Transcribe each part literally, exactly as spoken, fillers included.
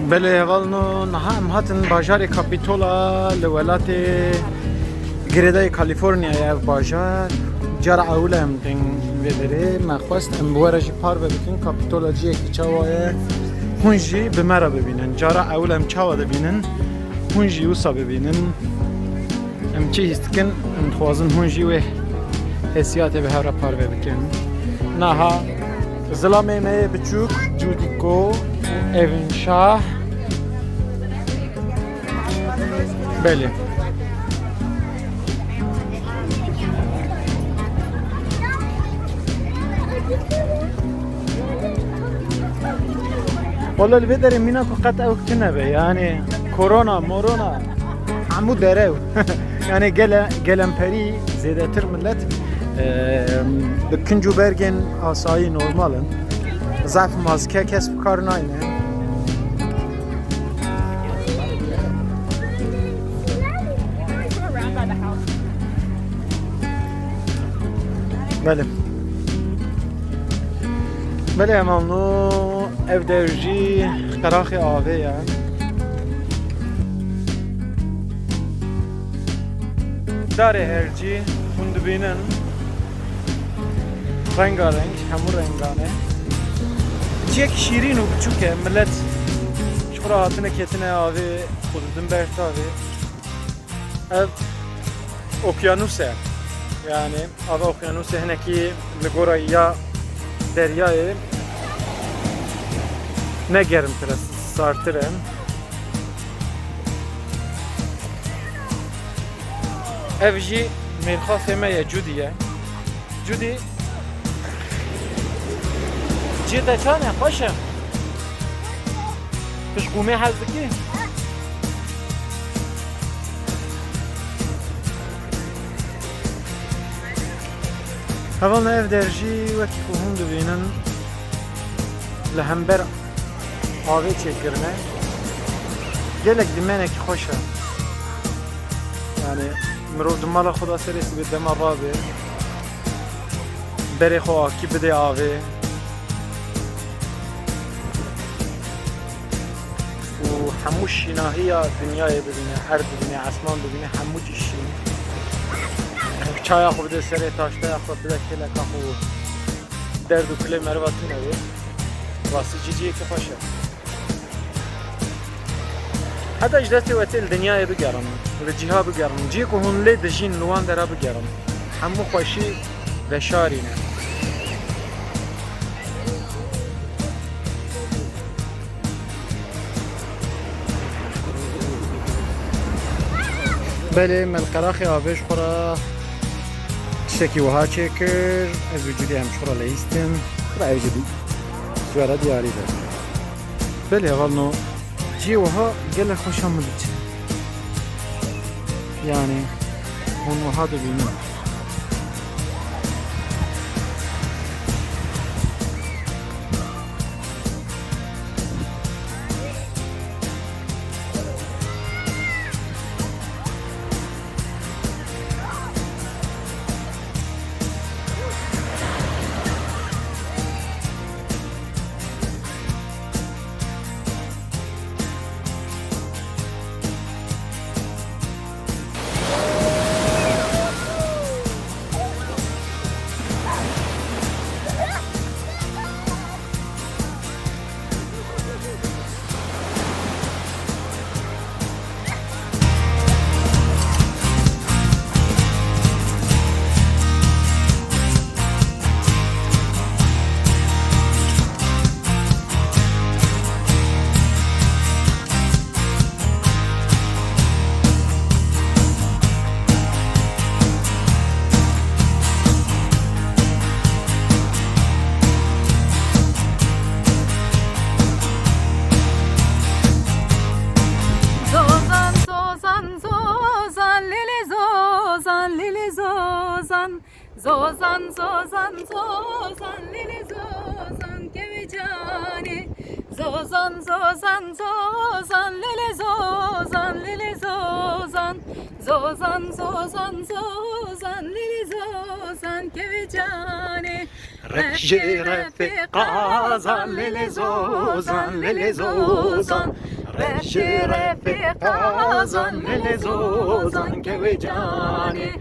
Belê hevalno, niha em hatin bajarê Kapitola li welatê girêdayê Kalîforniyayê ev bajar. Cara ewil e em tên vê derê. Me xwest em bi we re jî parve bikin Kapitola ciyekî çawa ye. Hûn jî bi me re bibînin. Cara ewil em çawa dibînin, hûn jî wisa bibînin. Em çi hîs dikin, em dixwazin hûn jî wê hesiyatê bi hev re parve bikin. Naha zilamê me yê biçûk, Cûdîko, Evin Şah. Belê. Wala li vê derê mîna ku qet ew tune be, yani korona, morona, hemû derew. Yani gele, gelemperî zêdetir millet, e, bi kinc û bergên asayî normal in. Zaf maske kes bi kar nayne. Belê. Belê hevalno, ev der jî qeraxê avê ye. Darê hercî hûn dibînin. Rengareng, hemû rengan e. Ciyek şîrîn û biçûk e. Millet ji xwe re hatine ketine avê, xwe didin ber tavê. Ev okyanûs e. Yani, ava okyanûsê hinekî li gora ya deryayê ne germtir e, sartir e. Ev jî mêrxasê me ye, Cudî ye. Cudî, cê te çan e, xweş e? Tu ji qûmê hez dikî? Hevalno, ev der jî wekî ku hûn dibînin li hember avê çêkirine. Gelek dîmenekî xweş e. Yani mirov di mala xwe de serê sibê dema rabe, berê xwe akî bide avê. Û hemû şînahiya dinyayê bibîne, erd bibîne, esman bibîne, hemû cî şîn. Çaya xwe bide serê taştaya xwe, bide kêleka xwe û derd û kulê meriva tune bê. Rastî cî ciyekî xweş e. Heta ji destê we tê li dinyayê bigerin, li cîha bigerin. Ciyê ku hûn lê dijîn, li wan dera bigerin. Hemû xweşî veşarî ne. Belê, me li qeraxê avê ji xwe re tiştekî wiha çêkir. Ez û Cudî em ji xwe re leyîstin. Xira ev jî ji we re diyarî be. Belê, hevalno, cihê wiha gelek xweş e, min diçe. Yani, hûn wiha dibînin. Zozan, zozan, zozan, lili zozan, lili zozan. Zozan, zozan, zozan, lili zozan, kevî canê. Zozan, zozan, zozan, lili zozan, lili zozan. Zozan, zozan, zozan, lili zozan, kevî canê. Ref jê refê qazan, lili zozan, lili zozan. Şerefê qazan, lê lê zozan kevê canê.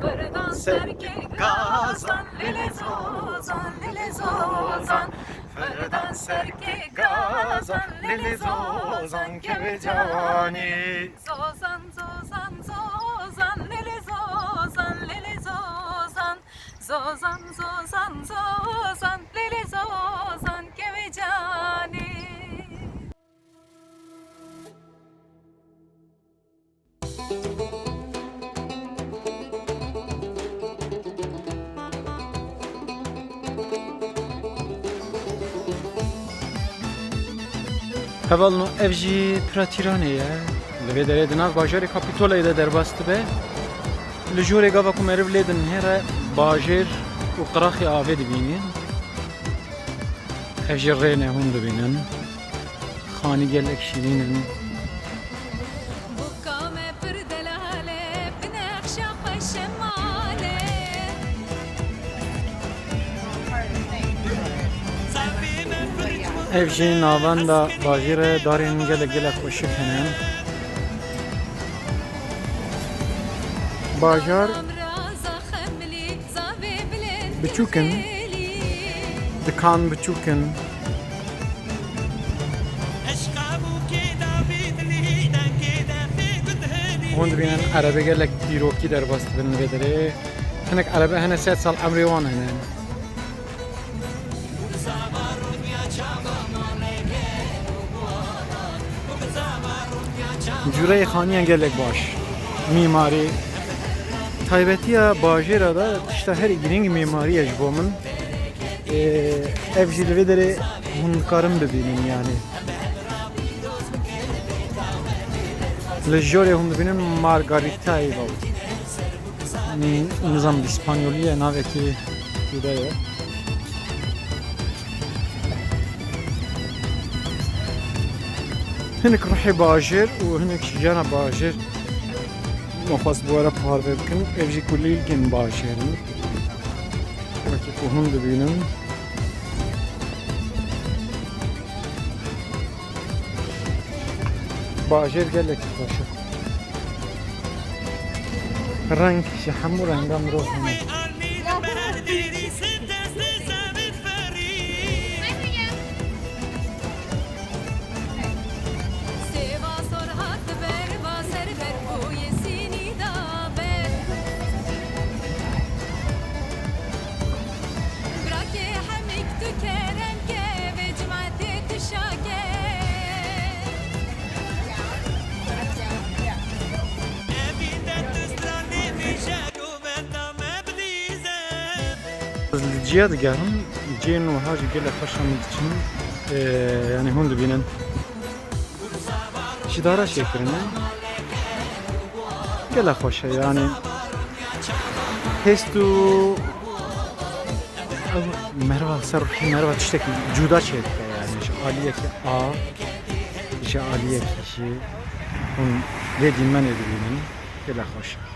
Firdan serkê gazan, lê lê zozan, lê lê zozan. Firdan serkê gazan, lê lê zozan kevê canê. Zozan, zozan, zozan, lê lê zozan, lê lê zozan. Zozan, zozan, zozan, lê lê zozan kevê canê. Hevalno, ev jî pira Tîranê ye. Li vê derê di nav bajarê Kapîtolayê de derbas dibe. Li jorê gava ku meriv lê dinihêre, bajêr û qiraxê avê dibînî. Ev jî rê ne, hûn dibînin. Xanî gelek şîrîn in. Buka me pir delal e, bi nexşa xwe şemal e. Ev jî navenda bajêr e, darên gelek gelek xweşik hene. Bajar biçûk in, dikan biçûk in. Hûn dibînin erebe gelek dîrokî derbas dibin li vê derê. Hinek erebe hene sed sal emrê wan hene. Cûreyê xaniyan gelek baş. Mîmarî. Taybetiya bajêra de tişta herî girîng mîmarî ye ji bo min. Ee, ev jî li vê derê hûn dikarin bibînin yani. Li jorê hûn dibînin Margarita Evil. Ni-, nizam bi îspanyolî ye, navekî cuda ye. Hinek ruhê bajêr û hinek jiyana bajêr me xwest bi we re parve bikin. Ev jî kulîlkên bajêr in. Wekî ku hûn dibînin. Bajêr gelekî xweş e. Reng ji hemû renga mirov hene. Sêva sor hat ber, va ser ber bûyê sînî da ber. Birakê hemîk tu kerem ke, vê cimetê tu şake. Evî de tu stranê mijer û benda me bilîze. Ez li ciya digerim, cihên wiha jî gelek xweş e, min diçin. Ee, yani hûn dibînin. Ji dara çêkirine. Gelek xweş e, yani hêst û ew meriva ser ruhî meriva tiştekî cuda çêdike, yani ji aliyekî a, ji aliyekî jî hûn lê dîmenê dibînin. Gelek xweş e.